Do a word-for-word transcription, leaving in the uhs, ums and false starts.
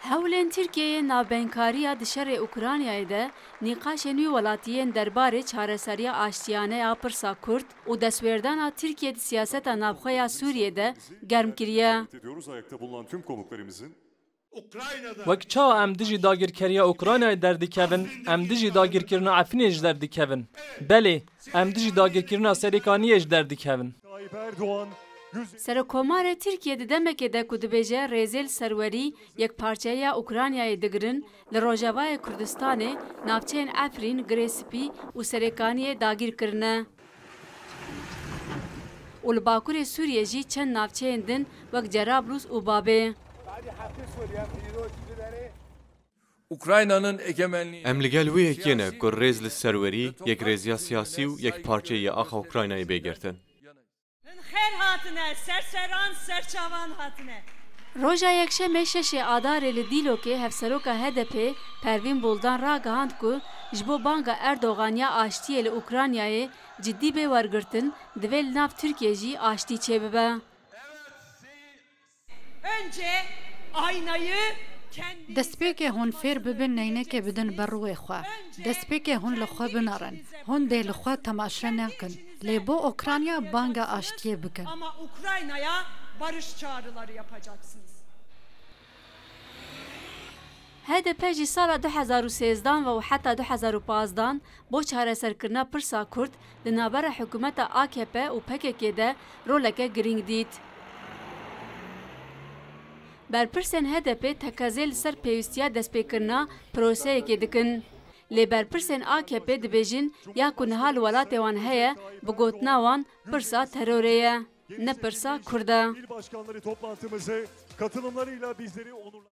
Hewlên Tirkiyeyê navbenkariya di şerê Ukraynayê de nîqaşên wî welatiyên derbarê çareseriya aştiyane ya pirsa Kurd û destwêrdana Tirkiye di siyaseta navxwe ya Sûriyê de germ kiriye. Wek çawa em dijî dagirkeriya Ukraynayê derdikevin, em dijî dagirkirina Efrînê jî derdikevin. Belê, em dijî dagirkirina Serêkaniyê jî derdikevin. Serokomarê Tirkiye di demekê de ku dibêje rêzê li serwerî, yekparçeyiya Ukraynayê digirin, li rojavayê Kurdistanê navçeyên Efrîn, Girê Spî û Serêkaniyê dagîr kirine. Û li bakurê Sûriyê jî çend navçeyên din wek Cerablus û Babê. Ukrayna'nın egemenliği Em li gel wê yekê ne ku rêz li serwerî, yekrêziya siyasî û yekparçeyî ya axa Ukraynayê bê girtin. Xêr hatine, serseran, serçavan hatine. Roja Yekşemê şeşê Adarê li Dîlokê Hevseroka H D P Pervîn Buldan ragihand ku ji bo banga Erdogan ya aştiyê li Ukraynayê cidî bê wergirtin, divê li nav Tirkiyê jî aştî çêbibe. Önce aynayı kendi Destpêkê hûn fêr bibin neynekê bidin ber rûyê xwe. Destpêkê hûn li xwe binerin. Hûn dê li xwe temaşe nekin. Lê bo Ukrayna banga aştiyê bikin. Ama Ukrayna'ya barış çağrıları yapacaksınız. H D P ji sala du hezar û sêzdan ve û heta du hezar û pazdan bo çareserkirina pirsa Kurd di navbera hikûmeta A K P û P K K de roleke girîng dît. Berpirsên H D P tekezê li ser pêwîstiya destpêkirina proseyekê dikin. Lê berpirsên A K P dibêjin ya ku niha li welatê wan heye, bi gotina wan pirsa terorê ye, ne pirsa Kurd e. İl başkanları toplantımızı katılımlarıyla bizleri onurlandırdı.